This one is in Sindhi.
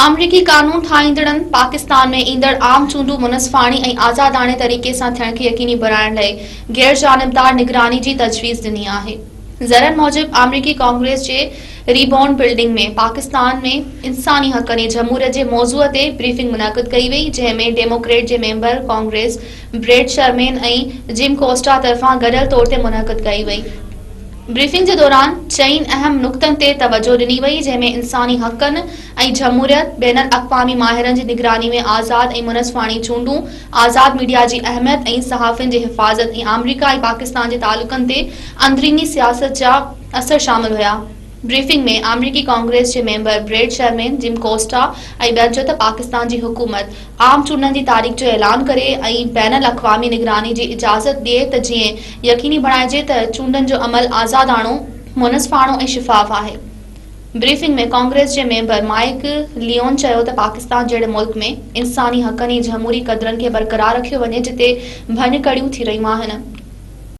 آمريڪي قانون ٺاهيندڙن پاڪستان ۾ ايندڙ عام چونڊون منصفاڻي ۽ آزاداڻي طريقي سان ٿيڻ کي يقيني بڻائڻ لاء غيرجانبدار نگراني جي تجويز ڏني آهي. ذريعن موجب آمريڪي ڪانگريس جي ريبورن بلڊنگ ۾ پاڪستان ۾ انساني حقن ۽ جمهوريت جي موضوع تي بريفنگ منعقد ڪئي وئي جنهن ۾ ڊيموڪريٽ جي member Congress Brad Sherman ۽ Jim Costa طرفان گڏيل طور تي منعقد ڪئي وئي. بريفنگ جي دوران چئن اهم نقطن تي توجهه ڏني وئي جنهن ۾ انساني حقن ۽ جمهوريت، بين الاقوامي ماهرن جي نگراني ۾ آزاد ۽ منصفاڻي چونڊون، آزاد ميڊيا جي اهميت ۽ صحافين جي حفاظت ۽ آمريڪا ۽ پاڪستان جي تعلقن تي اندريني سياست جا اثر شامل هيا. بريفنگ ۾ آمريڪي ڪانگريس جي ميمبر بريڊ شرمين، جم ڪوسٽا ۽ ٻين چيو ته پاڪستان جي حڪومت عام چونڊن جي تاريخ جو اعلان ڪري ۽ بين الاقوامي نگراني جي اجازت ڏئي ته جيئن يقيني بڻائجي ته چونڊن جو عمل آزاداڻو، منصفاڻو ۽ شفاف آهي. بريفنگ ۾ ڪانگريس جي ميمبر مائيڪ ليون چيو ته پاڪستان جهڙي ملڪ ۾ انساني حقن ۽ جمهوري قدرن کي برقرار رکيو وڃي جتي ڀڃڪڙيون ٿي رهيون آهن.